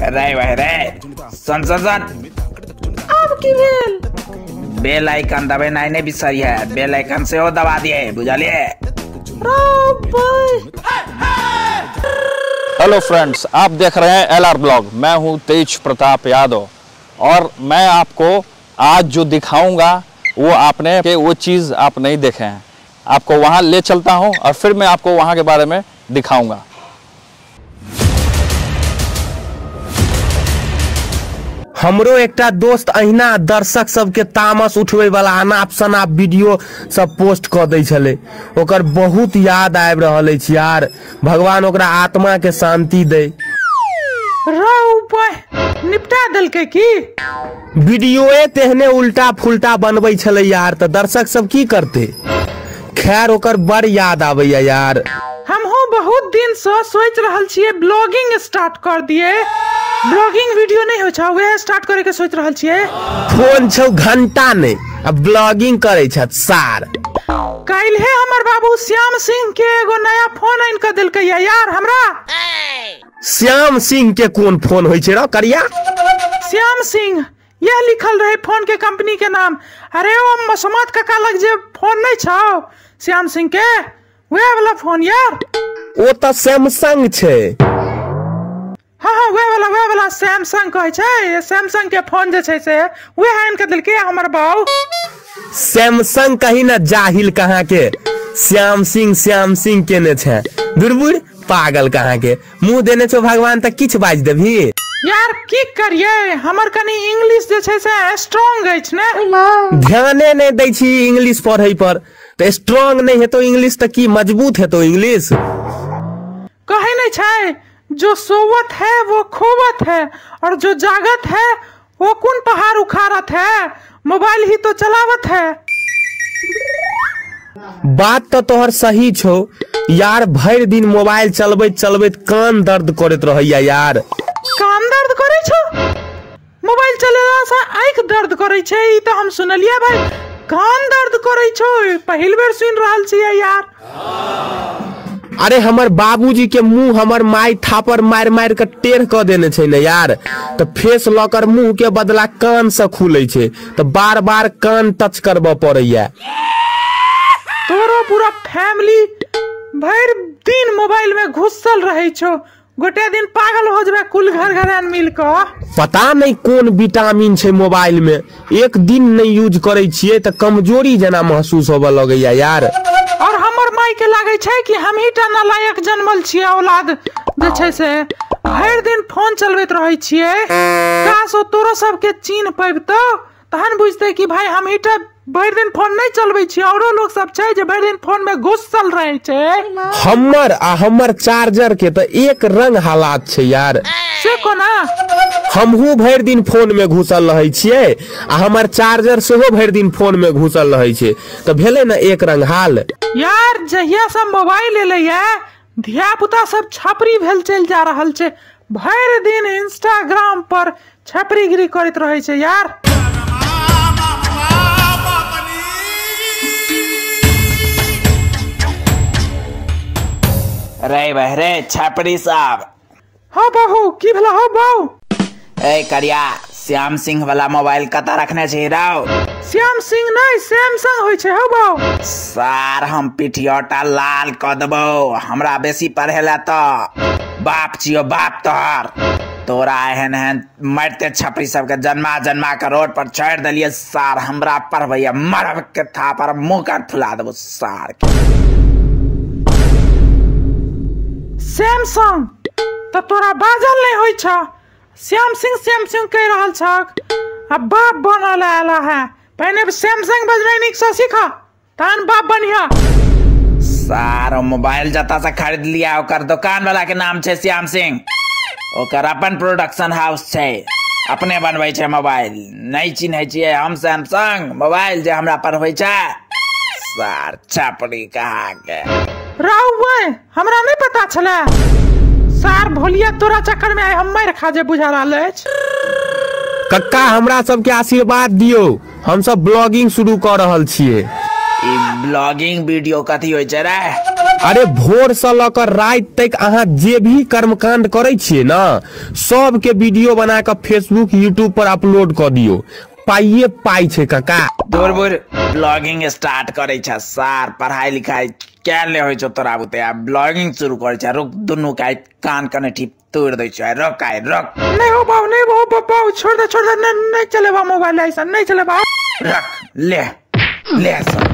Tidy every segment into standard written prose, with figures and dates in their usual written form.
रे भाई रे, सुन सुन सुन, आब की भेल? बेल आइकन दबेनाइ नहि बिसरिहे, बेल आइकन सेहो दबा दिए, बुझलिए? हेलो फ्रेंड्स, आप देख रहे हैं एलआर ब्लॉग। मैं हूं तेज प्रताप यादव और मैं आपको आज जो दिखाऊंगा वो आपने के वो चीज़ आप नहीं देखे हैं। आपको वहां ले चलता हूं और फिर मैं आपको वहां के बारे में दिखाऊंगा। हमरो एकटा दोस्त अहिना दर्शक सबके तामस उठबै वाला अनाप शनाप वीडियो सब पोस्ट क दै छलै। ओकर बहुत याद आबि रहल अछि यार। भगवान ओकरा आत्मा के शांति दे। निपटा देलकै की? वीडियोए तेहने उल्टा फुल्टा बनबै छलै यार, त दर्शक सब की करते। खैर ओकर बड़ याद आबैया यार। हमहूँ बहुत दिन से सोच रहल छियै ब्लॉगिंग स्टार्ट कर दिए। ब्लॉगिंग वीडियो नहीं होइ छै, वएह स्टार्ट करे के सोच रहल छियै। फोन छौ घंटा नहीं, अब ब्लॉगिंग करे छत सार। काल्हे हमर बाबू श्याम सिंह के एगो नया फोन आनि के देलकै यार हमरा। श्याम सिंह के कोन फोन होइ छै रो करिया? श्याम सिंह यह लिखल रहे फोन के कंपनी के नाम। अरे ओ मसमात काका लग जे फोन नहीं छौ श्याम सिंह के, वह वाला फोन यार। ओ त सैमसंग छै। हाँ हाँ वह वाला सैमसंग कहै छै। सैमसंग के फोन जे छै से वह आनि के देलकै हमर बाऊ। सैमसंग कही ना जाहिल कहाँ के, श्याम सिंह श्याम सिंह केने छै। दुर्बुर पागल कहाँ के, मुंह देने छौ भगवान त किछ बाजि देबही। यार की करिए, हमर कनी इंग्लिश जे छै से स्ट्रांग अछि ने। ध्याने नहीं दै छी इंग्लिश पढ़ै पर, त स्ट्रांग नहीं हेतौ इंग्लिश त की मजबूत हेतौ इंग्लिश? कहै नहीं छै, जो सोवत है वो खोवत है और जो जागत है वो कुन पहाड़ उखाड़त है, मोबाइल ही तो चलावत है। बात तो तोहर सही छौ यार। भरि दिन मोबाइल चलबैत चलबैत कान दर्द करैत रहैया यार। कान दर्द करै छौ? मोबाइल चलेला से आँखि दर्द करै छै, ई तो हम सुनलियै भाई। कान दर्द करै छौ, पहिल बेर सुनि रहल छियै यार। अरे हमर बाबूजी के मुंह हमर माई थापर मारि मारि के टेढ़ क देने छै ने यार, त फेस लॉकर मुंह के बदला कान से खुलै छै, त बार बार कान टच करबऽ पड़ैया। तोरो पूरा फैमिली भरि दिन मोबाइल में घुसल रहै छौ, गोटे दिन पागल हो जबे कुल घर घरान मिल क। पता नहीं कोन विटामिन छै मोबाइल में, एक दिन नहीं यूज करै छियै त कमजोरी जेना महसूस होबऽ लगैया यार। और हमर माई के लागै छै कि हमही टा नालायक जन्मल छियै औलाद जे छै से भरि दिन फोन चलबैत रहै छियै। काश ओ तोरो सबके चिन्ह पबितौ तहन बुझतै कि भाई हमही टा भरि दिन फोन नहीं चलबै छियै, औरो लोग सब छै जे भरि दिन फोन में घुसल रहै छै। हमर आ हमर चार्जर के त एक रंग हालात छै यार। से कोना? हमहू भरि दिन फोन में घुसल रहै छियै आ हमर चार्जर सेहो भरि दिन फोन में घुसल रहै छै, त भेलै ने एक रंग हाल। यार जहिया सब मोबाइल एलै धिया पुता सब छपरी भेल चलि जा रहल छै, भरि दिन इंस्टाग्राम पर छपरीगिरी करैत रहै छै यार। रे बहरे छपरी साहब। हाँ बहू की भेला हो बहू? ए करिया, श्याम सिंह वाला मोबाइल कतऽ रखने छी राव? श्याम सिंह नहीं सैमसंग होइ छै हौ बहू। सार हम पिठियोटा लाल क देबौ, हमरा बेसी पढ़ेला त बाप छियो बाप तोहर। तोरा एहन एहन मरते छपरी सबके जन्मा जन्मा के रोड पर छोड़ि देलियै सार, हमरा पढ़बैया मरब के थापर मुँह कान फुला देबौ सार के। सैमसंग त तोरा बाजल नहीं होइ छ, श्याम सिंह सैमसंग कहि रहल छक, आ बाप बनल आला है। पहिने सैमसंग बजनाइ नीक से सीख तहन बाप बनिहा। सार मोबाइल जतऽ से खरीद लिया ओकर दुकान वाला के नाम छै श्याम सिंह, ओकर अपन प्रोडक्शन हाउस छै, अपने बनबै छै मोबाइल। नहीं चिन्है छियै हम सैमसंग मोबाइल जे हमरा पढ़बै छै सार छपरी कहाँ के। राउ हमरा नहीं पता छलै सार भोलिया तोरा चक्कर में हम मारि खा जे बुझा रहल अछि। कक्का हमरा सबके आशीर्वाद दियौ, हम सब ब्लॉगिंग शुरू कऽ रहल छियै। ई ब्लॉगिंग वीडियो कथी होइ छै रे? अरे भोर से लऽ कऽ राति तक अहाँ जे भी कर्मकांड करै छियै ने, सबके वीडियो बना कऽ फेसबुक यूट्यूब पर अपलोड कऽ दियौ। पाइये पाइ छै काका। दूर बुर ब्लॉगिंग स्टार्ट करै छ सार, पढ़ाई लिखाई कैल नहि होइ छौ तोरा बुते, आ ब्लॉगिंग शुरू करै छ। रुक दुनू के कान कनेठी तोड़ दै छौ। रुक आइ रुक। नहीं हो बाबू, नहीं हो बाबू, छोड़ दे छोड़ दे, नहीं नहीं चलेबा मोबाइल, ऐसा नहीं चलेबा। रख ले ले सब।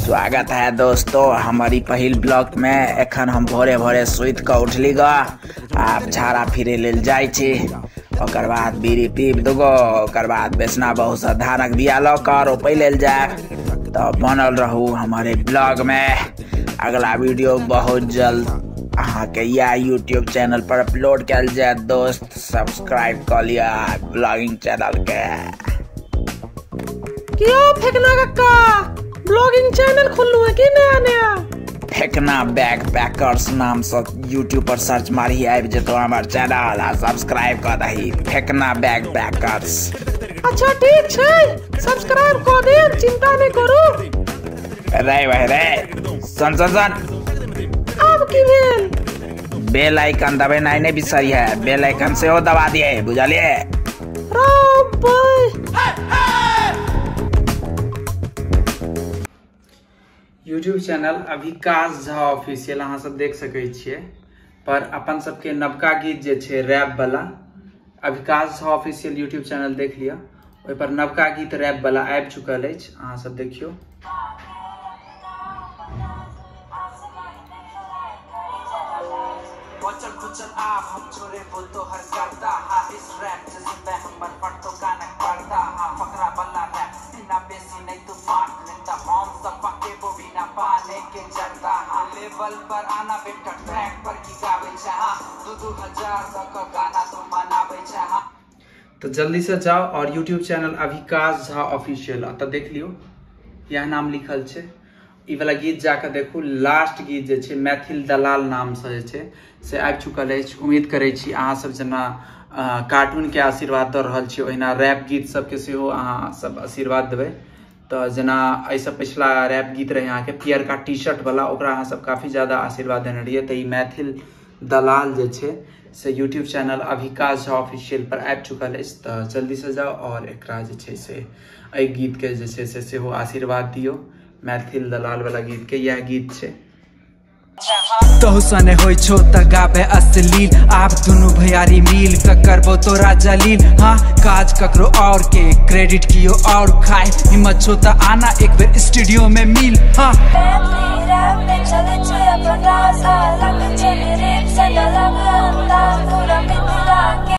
स्वागत है दोस्तों हमारी पहिल ब्लॉग में। एखन हम भोरे भोरे सुति कऽ उठली ग, आब झाड़ा फिरे लेल जाइ छी, ओकर बाद बीड़ी पीब दूगो, ओकर बाद बेसना बहु से धानक बिया लऽ कऽ रोपै लेल जायब। तऽ बनल रहू हमारे ब्लॉग में। अगला वीडियो बहुत जल्द अहाँके इएह यूट्यूब चैनल पर अपलोड कयल जायत। दोस्त सब्सक्राइब कऽ लिअ ब्लॉगिंग चैनल के। क्यों फेकना कक्का, ब्लॉगिंग चैनल खोललू है कि नया नया? फेकना बैग पैकर्स नाम से यूट्यूब पर सर्च मारी आबि जेतो हमर चैनल, आ सब्सक्राइब कऽ दही फेकना बैग पैकर्स। अच्छा ठीक छै, सब्सक्राइब कऽ देब, चिंता नहीं करू। रे भाई रे, सुन सुन सुन, आब की भेल? बेल आइकन दबेनाइ नहि बिसरिहे, बेल आइकन सेहो दबा दिए, बुझलियै? राम भाई। YouTube channel Abhikash Jha official अहाँ सब देख सकै छियै पर अपन सबके नवका गीत जे छै रैप वाला, Abhikash Jha official YouTube channel देख लिअ, ओहि पर नवका गीत रैप वाला आबि चुकल अछि, अहाँ सब देखियौ। तो जल्दी से जाओ और YouTube channel Abhikash Jha official तो देख लियो, यह नाम लिखल छै। ई वाला गीत जाकर देखू, लास्ट गीत जे छै मैथिल दलाल नाम से जे छै से आबि चुकल अछि। उम्मीद करै छी अहाँ सब जेना कार्टून के आशीर्वाद दऽ रहल छी ओहिना रैप गीत सबके सेहो अहाँ सब आशीर्वाद देबै। तो जेना एहिसँ पिछला रैप गीत रहे अहाँके पियरका टी शर्ट वाला, ओकरा अहाँ सब काफी ज्यादा आशीर्वाद देने रहियै। तऽ ई मैथिल दलाल जे छै से YouTube channel Abhikash Jha official पर आबि चुकल अछि। तऽ जल्दी से जाउ और एकरा जे छै से एहि गीतके जे छै से सेहो आशीर्वाद दियौ, मैथिल दलाल वाला गीत के यह गीत छै। तहु सने होइ छौ त गाबे अश्लील, आब दुनू भैयारी मिल क करबो तोरा जलील। हाँ काज ककरो और के क्रेडिट कियो और खाए, हिम्मत छौ त आना एक बेर स्टूडियो में मिल। हाँ